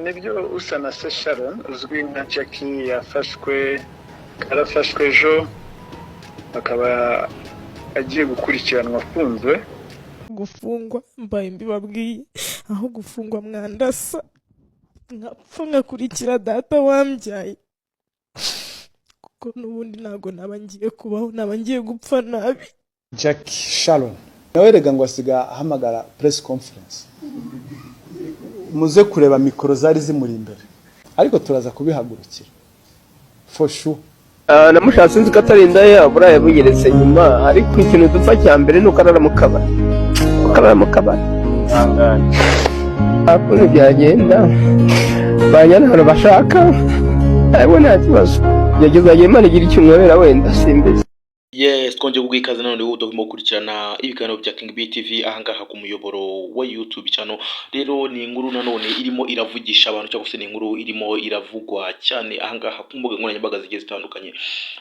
Nibyo, Usanase Sharon uzwi nka Jackie yafashwe, yarafashwe ejo, akaba agiye gukurikiranwa afunzwe. Gufungwa, mbaye mbibabwiye, aho gufungwa mwandasa nkapfa nkakurikira data wambyaye, kuko n'ubundi ntabwo naba ngiye kubaho, naba ngiye gupfa nabi. Jack Sharon nawe rega ngo asiga ahamagara press conference, muze kureba mikoro zari zimuri imbere, ariko turaza kubihagurukira for sure. Namushatse nzi ko atari indaya, buriya yabunyeretse nyuma. Ariko ikintu dupfa cya mbere ni uko arara mu kabari, uko arara mu kabari nta kundi byagenda, banyana ahantu bashaka, ariko nta kibazo yageze, Imana igira icyo umwobera, wenda simbizi. Yes, twongeye kuguha ikaze nanone wowe udahwema gukurikirana ibiganiro bya King B TV ahangaha ku muyoboro wa YouTube channel. Rero ni inkuru nanone irimo iravugisha abantu, cyangwa se ni inkuru irimo iravugwa cyane ahangaha ku mbuga nkoranyambaga zigiye zitandukanye,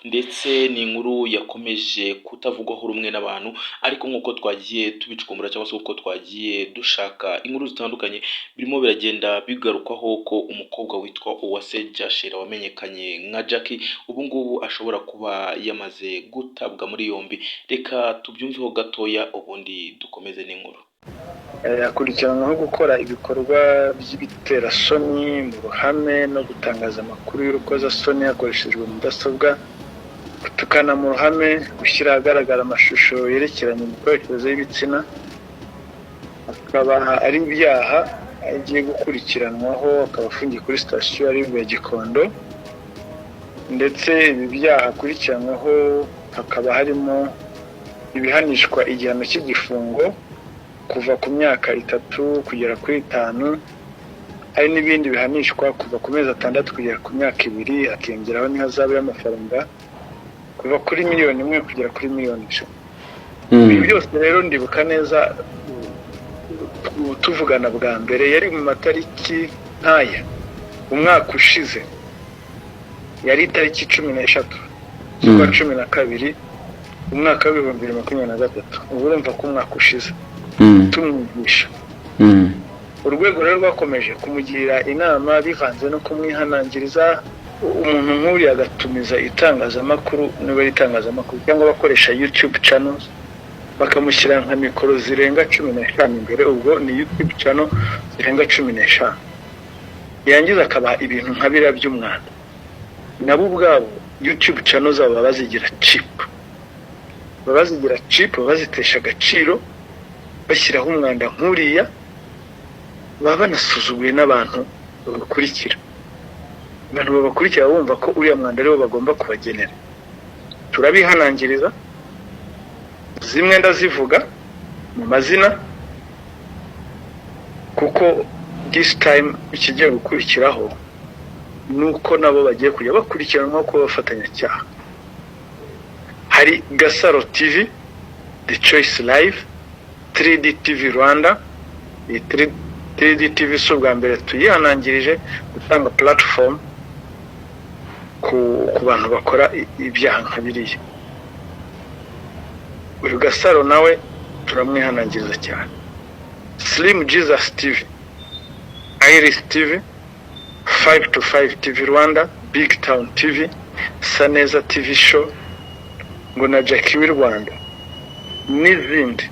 ndetse ni inkuru yakomeje kutavugwaho rumwe n'abantu. Ariko nk'uko twagiye tubicukumbura, cyangwa se uko twagiye dushaka inkuru zitandukanye, birimo biragenda bigarukwaho ko umukobwa witwa Uwase Jashera wamenyekanye nka Jackie ubu ngubu ashobora kuba yamaze gutabwa muri yombi. Reka tubyumveho gatoya, ubundi dukomeze n'inkuru. Akurikiranwaho gukora ibikorwa by'ibiterasoni mu ruhame no gutangaza amakuru y'urukozasoni hakoreshejwe mudasobwa, gutukana mu ruhame, gushyira ahagaragara amashusho yerekeranye imikoreshereze y'ibitsina, akaba ari ibyaha agiye gukurikiranwaho, akaba afungiye kuri sitasiyo ya Gikondo. Ndetse ibi byaha akurikiranyweho hakaba harimo ibihanishwa igihano cy'igifungo kuva ku myaka 3 kugera kuri 5, hari n'ibindi bihanishwa kuva ku mezi 6 kugera ku myaka 2, hakiyongeraho n'ihazabu y'amafaranga kuva kuri miliyoni 1 kugera kuri miliyoni 10. Ibi byose rero ndibuka neza tuvugana bwa mbere yari mu matariki nk'aya umwaka ushize, yari itariki 13 z'ukwa 12, umwaka wa 2023. Ubu urumva ko umwaka ushize tumwigisha. Urwego rero rwakomeje kumugira inama bivanze no kumwihanangiriza. Umuntu nk'uriya agatumiza itangazamakuru, niba ari itangazamakuru cyangwa abakoresha YouTube channels, bakamushyira nka mikoro zirenga 15 imbere, ubwo ni YouTube channel zirenga 15, yangiza akabaha ibintu nka biriya by'umwanda. Nabo ubwabo YouTube channel zabo baba bazigira cheap, baba bazigira cheap, baba bazitesha agaciro, bashyiraho umwanda nk'uriya, baba banasuzuguye n'abantu babakurikira. Abantu babakurikira bumva ko uriya mwanda ariwo bagomba kubagenera. Turabihanangiriza, zimwe ndazivuga mu mazina, kuko this time ikigiye gukurikiraho ni uko nabo bagiye kujya bakurikiranwa ko bafatanyacyaha. Hari Gasaro TV, The Choice Live, 3D TV Rwanda. Iyi 3D TV si ubwa mbere tuyihanangirije gutanga platform ku bantu bakora ibyaha nka biriya. Uyu Gasaro nawe turamwihanangiriza cyane. Slim Jesus TV, Iris TV, 5 to 5 TV Rwanda, Big Town TV, Saneza TV Show, ngo na Jackie w'i Rwanda n'izindi.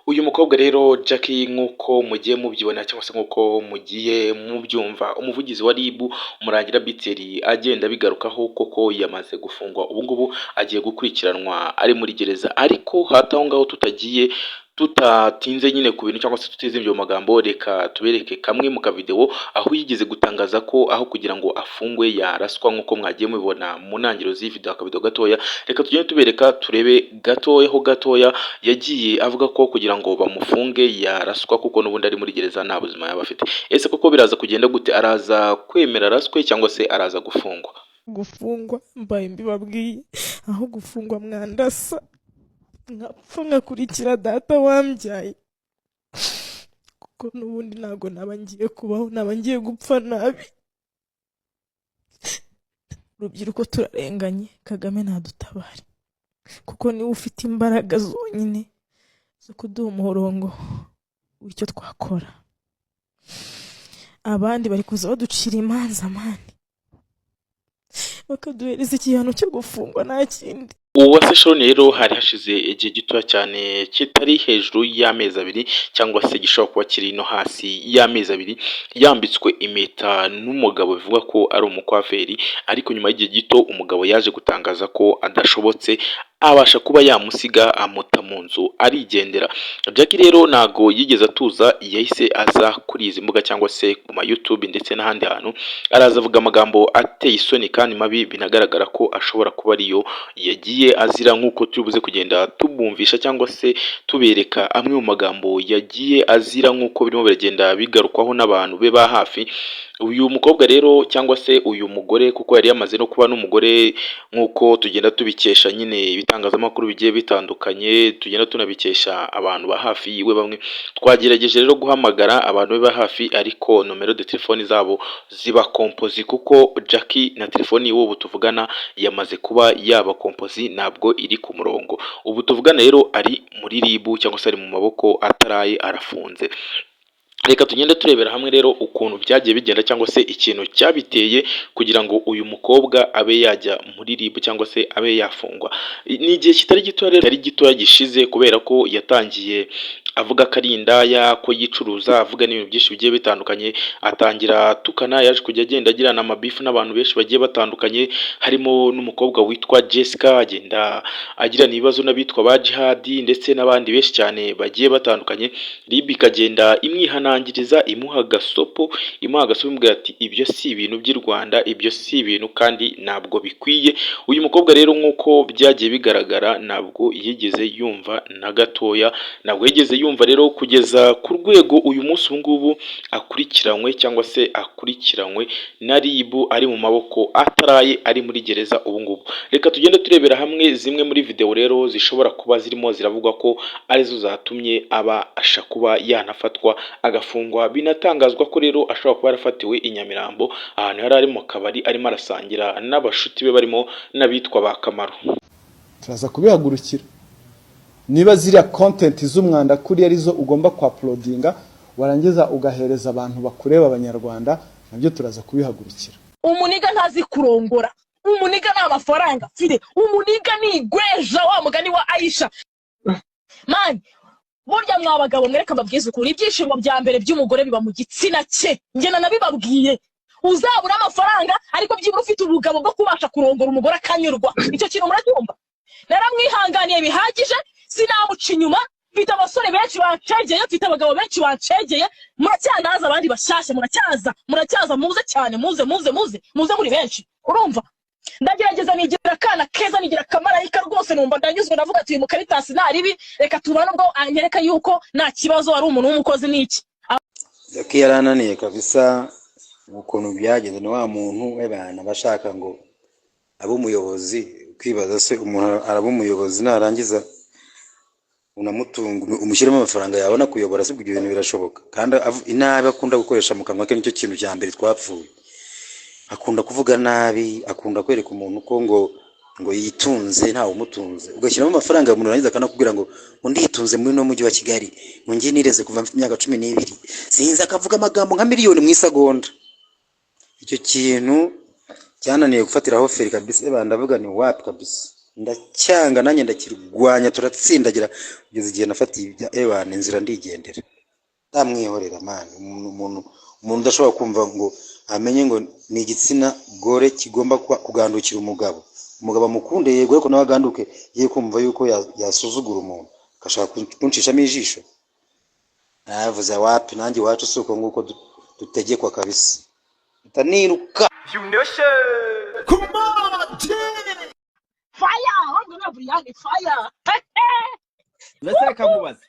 Uyu mukobwa rero Jackie, nk'uko mugiye mubyibona cyangwa se nk'uko mugiye mubyumva, umuvugizi wa RIB Murangira Biteri agenda abigarukaho, koko yamaze gufungwa, ubu ngubu agiye gukurikiranwa ari muri gereza. Ariko hati aho ngaho tutagiye, tutatinze nyine ku bintu cyangwa se tutizimbye mu magambo, reka tubereke kamwe mu kavidewo aho yigeze gutangaza ko aho kugira ngo afungwe yaraswa, nk'uko mwagiye mubibona mu ntangiriro z'iyi video, akavidewo gatoya. Reka tugende tubereka, turebe gatoya ho gatoya. Yagiye avuga ko kugira ngo bamufunge yaraswa, kuko n'ubundi ari muri gereza nta buzima yaba afite. Ese koko biraza kugenda gute? Araza kwemera araswe cyangwa se araza gufungwa? Gufungwa, mbaye mbibabwiye, aho gufungwa mwandasa nkapfa nkakurikira data wambyaye, kuko n'ubundi ntabwo naba ngiye kubaho, naba ngiye gupfa nabi. Urubyiruko turarenganye. Kagame ntadutabare, kuko niwe ufite imbaraga zonyine zo kuduha umurongo w'icyo twakora. Abandi bari kuza baducira imanza, man, bakaduhereza igihano cyo gufungwa, nta kindi. Uwase Sharon rero hari hashize igihe gitoya cyane kitari hejuru y'amezi 2 cyangwa se gishobora kuba kiri no hasi y'amezi 2, yambitswe impeta n'umugabo bivugwa ko ari umukwaferi, ariko nyuma y'igihe gito umugabo yaje gutangaza ko adashobotse, abasha kuba yamusiga, amuta mu nzu arigendera. Jackie rero ntago yigeze atuza, yahise aza kuri izi mbuga cyangwa se ku ma YouTube ndetse n'ahandi hantu, araza avuga amagambo ateye isoni kandi mabi, binagaragara ko ashobora kuba ariyo yagiye azira, nk'uko turi buze kugenda tubumvisha cyangwa se tubereka amwe mu magambo yagiye azira, nk'uko birimo biragenda bigarukwaho n'abantu be ba hafi. Uyu mukobwa rero cyangwa se uyu mugore, kuko yari yamaze no kuba n'umugore, nk'uko tugenda tubikesha nyine ibitangazamakuru bigiye bitandukanye, tugenda tunabikesha abantu ba hafi yiwe bamwe. Twagerageje rero guhamagara abantu be ba hafi, ariko numéro de téléphone zabo ziba composé, kuko Jackie na telefoni yiwe ubu tuvugana yamaze kuba yaba composé, ntabwo iri ku murongo. Ubu tuvugana rero ari muri RIB cyangwa se ari mu maboko ataraye, arafunze. Reka tugende turebera hamwe rero ukuntu byagiye bigenda cyangwa se ikintu cyabiteye kugira ngo uyu mukobwa abe yajya muri RIB cyangwa se abe yafungwa. Ni igihe kitari gito rero, kitari gitoya gishize, kubera ko yatangiye avuga ko ari indaya, ko yicuruza, avuga n'ibintu byinshi bigiye bitandukanye, atangira atukana. Yaje kujya agenda agirana amabifu n'abantu benshi bagiye batandukanye, harimo n'umukobwa witwa Jessica, agenda agirana ibibazo n'abitwa ba Jihadi ndetse n'abandi benshi cyane bagiye batandukanye. RIB ikagenda imwihanangiriza, imuha gasopo, imuha agasopo, imubwira ati ibyo si ibintu by'i Rwanda, ibyo si ibintu kandi ntabwo bikwiye. Uyu mukobwa rero, nk'uko byagiye bigaragara, ntabwo yigeze yumva na gatoya, ntabwo yigeze yumva rero, kugeza ku rwego uyu munsi ubu ngubu akurikiranywe cyangwa se akurikiranywe na RIB, ari mu maboko ataraye, ari muri gereza ubu ngubu. Reka tugende turebera hamwe zimwe muri videwo rero zishobora kuba zirimo ziravugwa ko arizo zatumye abasha kuba yanafatwa agafungwa. Binatangazwa ko rero ashobora kuba yarafatiwe i Nyamirambo, ahantu yari ari mu kabari arimo arasangira n'abashuti be barimo n'abitwa ba Kamaro. Turaza kubihagurukira. Niba ziriya content z'umwanda kuri arizo ugomba kwa uploadinga, warangiza ugahereza abantu bakureba, abanyarwanda, nabyo turaza kubihagurukira. Umuniga ntazi kurongora, umuniga ni amafaranga afite, umuniga ni igweja, wa mugani wa Aisha. Man, burya mwa bagabo mwereka mbabwize ukuri, ibyishimo bya mbere by'umugore biba mu gitsina cye. Njye nanabibabwiye, uzabura amafaranga ariko byibura ufite ubugabo bwo kubasha kurongora umugore akanyurwa. Icyo kintu muracyumva? Naramwihanganiye bihagije, sinamuca inyuma. Mfite abasore benshi bancegeye, mfite abagabo benshi bancegeye. Muracyanaza abandi bashyashya, muracyaza, muracyaza, muze cyane, muze, muze, muze, muze muri benshi. Urumva, ndagerageza nigira akana keza, nigira akamarayika rwose, numva ndanyuzwe, ndavuga ati uyu mukaritasi nta ribi, reka tubane, ubwo anyereka yuko nta kibazo, ari umuntu w'umukozi n'iki. Jackie yarananiye kabisa. Ukuntu byagenze, ni wa muntu w'abantu bashaka ngo abe umuyobozi. Ukibaza se umuntu araba umuyobozi, narangiza unamutunga, umushyiremo amafaranga, yabona kuyobora se? Ibyo bintu birashoboka? Kandi inabi akunda gukoresha mu kanwa ke, nicyo kintu cya mbere twapfuye. Akunda kuvuga nabi, akunda kwereka umuntu ko ngo yitunze, ntawe umutunze. Ugashyiramo amafaranga, umuntu arangiza akanakubwira ngo nditunze muri no mujyi wa Kigali, ngo njye nireze kuva mfite imyaka 12, sinzi, akavuga amagambo nka miliyoni mu isegonda. Icyo kintu cyananiye gufatiraho feri kabisa. Eba ndavuga ni wapi kabisa, ndacyanga nanjye ndakirwanya, turatsindagira kugeza igihe nafatiye ibya ebana inzira ndigendera, ndamwihorera. Man, umuntu udashobora kumva ngo amenye ngo ni igitsina gore kigomba kugandukira umugabo, umugabo amukunde yego, ariko nawe aganduke, ye kumva yuko yasuzugura umuntu agashaka kunshishamo ijisho. Navuze wapi, nanjye iwacu si uko nguko dutegekwa kabisa, mpita niruka. Fire ahubwo na Buriyani fire. Mbese reka nkubaze.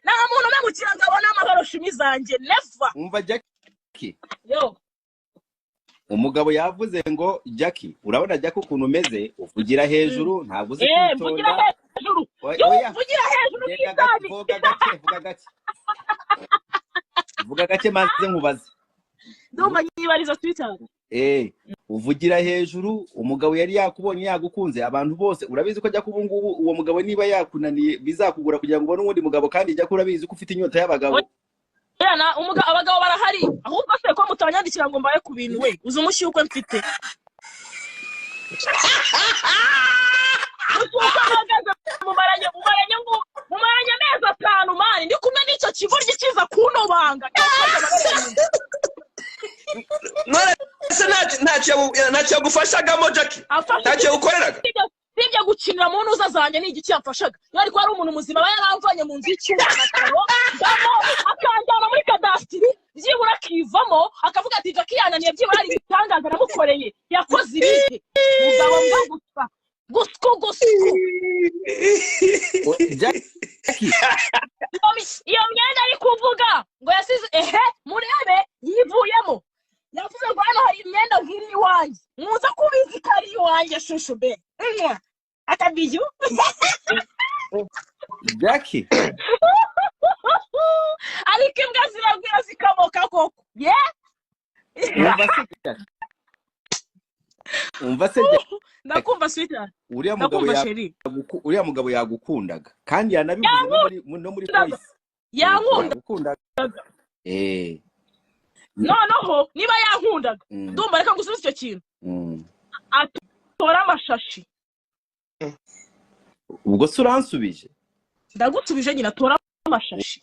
Nta muntu umemukira ngo abone amahoro, shimi zanjye, never. Umva Jackie. Yo. Umugabo yavuze ngo Jackie, urabona Jackie ukuntu umeze, uvugira hejuru, ntabwo uzi mvugira kwitonda. Hejuru. Yo. Oya. Mvugira hejuru. Genda gake. Nk'itabi. Vuga gake, vuga gake, vuga gake, maze nkubaze. Ndumva, nyibariza Twitter. Uvugira hejuru, umugabo yari yakubonye, yagukunze, abantu bose urabizi ko Jackie ubu ngubu uwo mugabo niba yakunaniye bizakugura kugira ngo ubone uwundi mugabo, kandi Jackie urabizi ko ufite inyota y'abagabo. Oya, abagabo barahari. Ahubwo se ko mutanyandikira ngo mbaye ku bintu, we uzi umushyukwe mfite? Umushyukwe mpagaze mumaranye amezi 5, man, ndi kumwe n'icyo kigoryi kiza kunobanga. None se ntacyo yagufashagamo, Jackie? Afasha? Ntacyo yagukoreraga? Sibyo, gukinira mu ntuza zanjye ni igiki yamfashaga? Iyo ariko ari umuntu muzima, aba yaramvanye mu nzu y'icyumba na salo ndamo, akanjyana muri kadasitiri, byibura akivamo akavuga ati: "Jackie yananiye, byibura hari ibitangaza namukoreye." Yakoze ibihe? Mugabo mbwa gusa, gusku gusku. Jackie. Iyo myenda ari kuvuga ngo yasize, ehe, murebe yivuyemo, yavuze ngo hano hari imyenda nk'iri iwanjye, muza kubizi ko ari iwanjye. Shushu be, nywa akabiyu. Jackie. Ariko imbwa ziragwira zikamoka koko ye. Umva se Jackie, umva se Jackie. Ndakumva, sweetheart. Uriya mugabo Ndakumva, chéri. Uriya mugabo yagukundaga, kandi yanabivuze no muri Yankundaga. voice. Yankundaga. Yagukundaga. Noneho niba yankundaga, ndumva reka ngusubize icyo kintu, atore amashashi. Ubwo se uransubije? Ndagusubije nyine, atora amashashi.